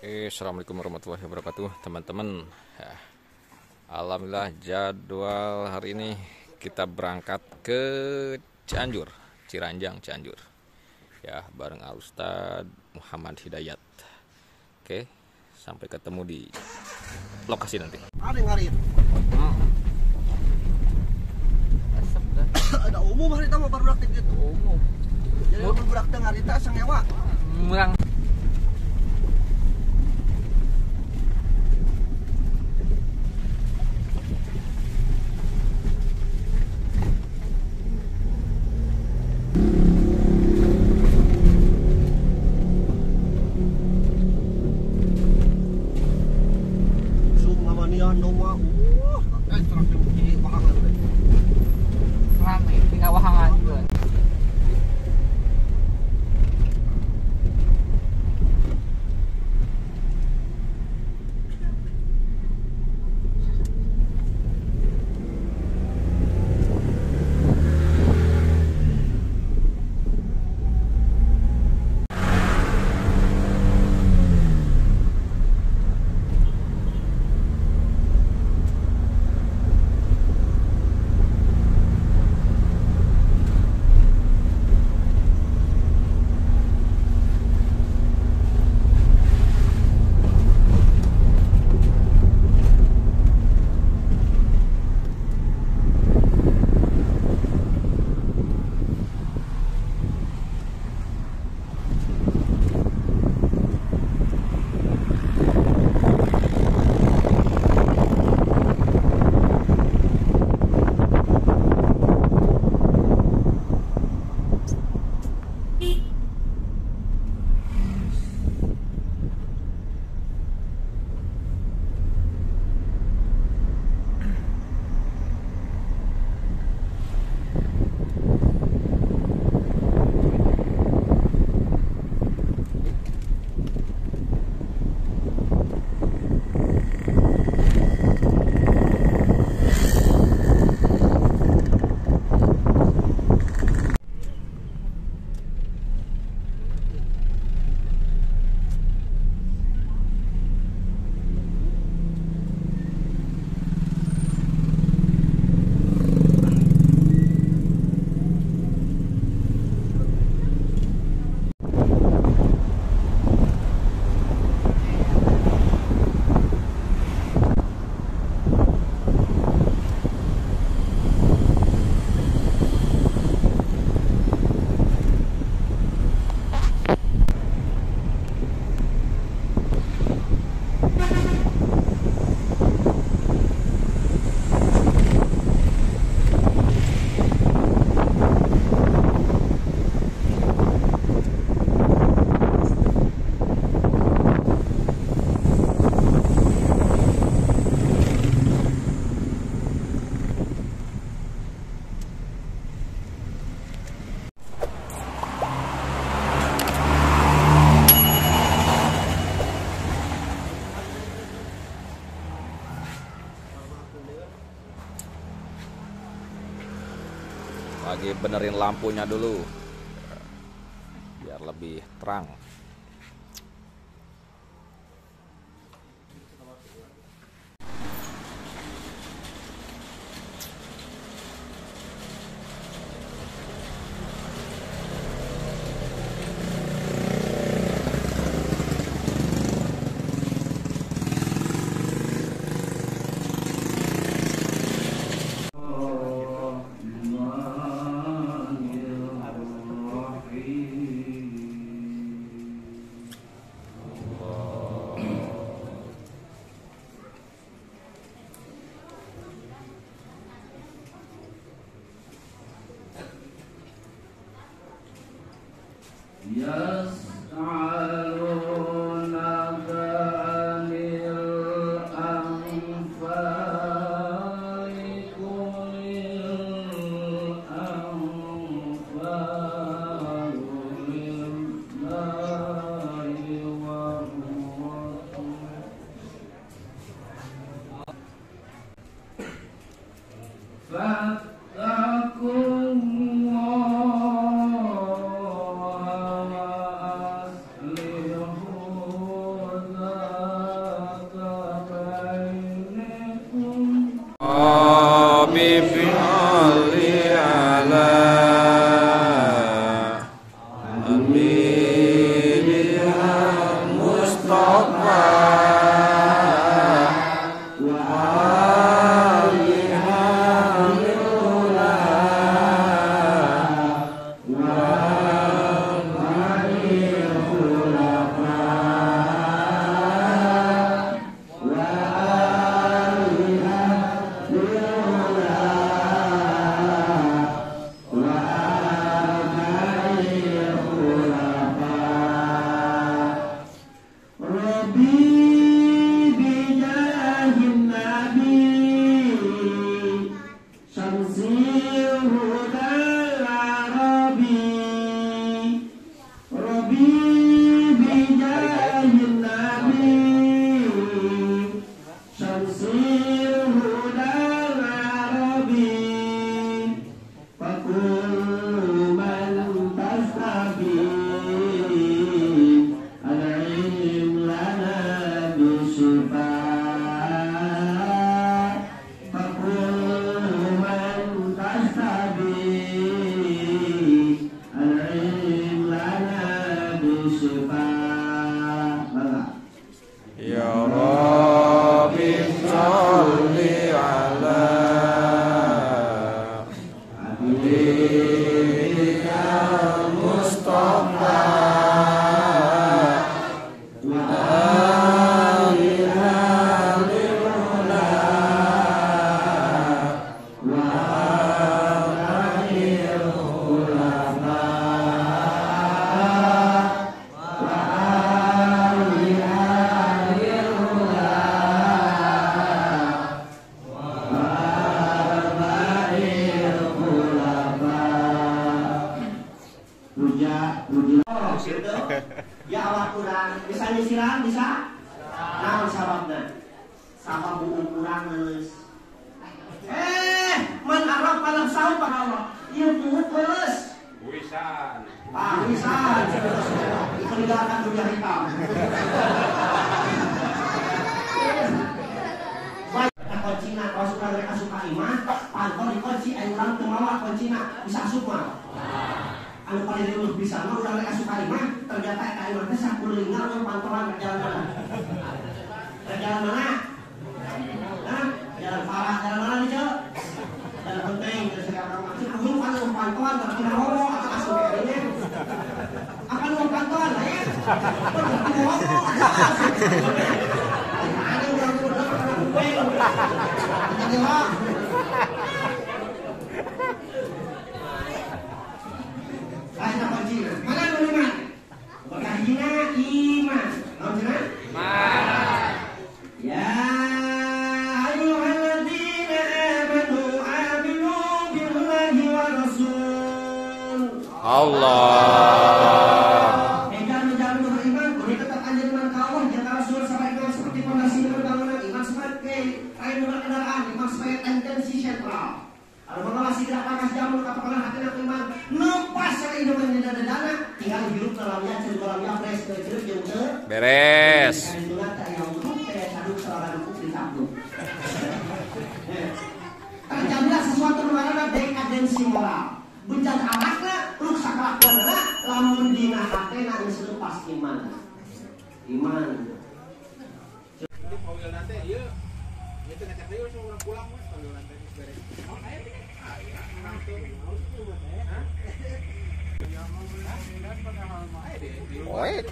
Assalamualaikum warahmatullahi wabarakatuh teman-teman. Ya, alhamdulillah jadwal hari ini kita berangkat ke Cianjur, Ciranjang, Cianjur. Ya, bareng Al Ustadz Muhammad Hidayat. Oke, sampai ketemu di lokasi nanti. Ada yang ngarit. Ada umum hari itu mau baru aktif gitu. Umum. Jadi mau beraktif ngarita sangewa. Murang. Lagi benerin lampunya dulu biar lebih terang. Depan bangga. Ya Rabbi sholli ala habibika Mustafa wa alihi al-ula wa arba'il khulafa wa alihi al-ula wa arba'il khulafa. Puja, puji. Gitu. Ya awak kurang bisa nyisiran bisa? Naon sababna? Sabab buku kurang geus. Man araf nafsahu fa Allah. Ieu buuk geus. Wisan. Ah, wisan. Meninggalkan dunia hitam. Baik, kuncina kalau suka mereka suka imah, pantol dikunci ayo urang teu mawa kuncina bisa asup mah. Anu paling luluh bisa mah urang rek asup ka imah, ternyata eta imah teh sakulilingan urang pantolan ke jalan mana? Ke jalan mana? Hah? Jalan Farah, jalan mana nih, Ceu? Jalan penting, terus sekarang maksud urang pan urang pantolan tapi ngomong atau asup ka dinya. Akan urang pantolan lah ya. Ngomong. Ada urang urang kana kuping. Jadi lah. Lain kunci. Mana nu iman? Bekahina iman. Naon cenah? Iman. Ya ayyuhalladzina amanu aminu billahi wa rasul. Allah. Edan nu beriman kudu tetap anjeun iman ka Allah jeung ka Rasul sampai iman seperti pondasi bangunan, iman sebagai lain kendaraan, iman sebagai tendensi sentral. Kalau mengawasi gerak pakas jamur katakanlah hati nak iman nempas sekali hidup dana dana tinggal hidup dalamnya ceruk dalamnya fresh ke ceruk jeung teu beres. Terjadilah sesuatu nu ngaranna dekadensi moral. Bencana ahlakna ruksak kelakuanna lamun dina hatena geus lepas iman. Iman. Oek.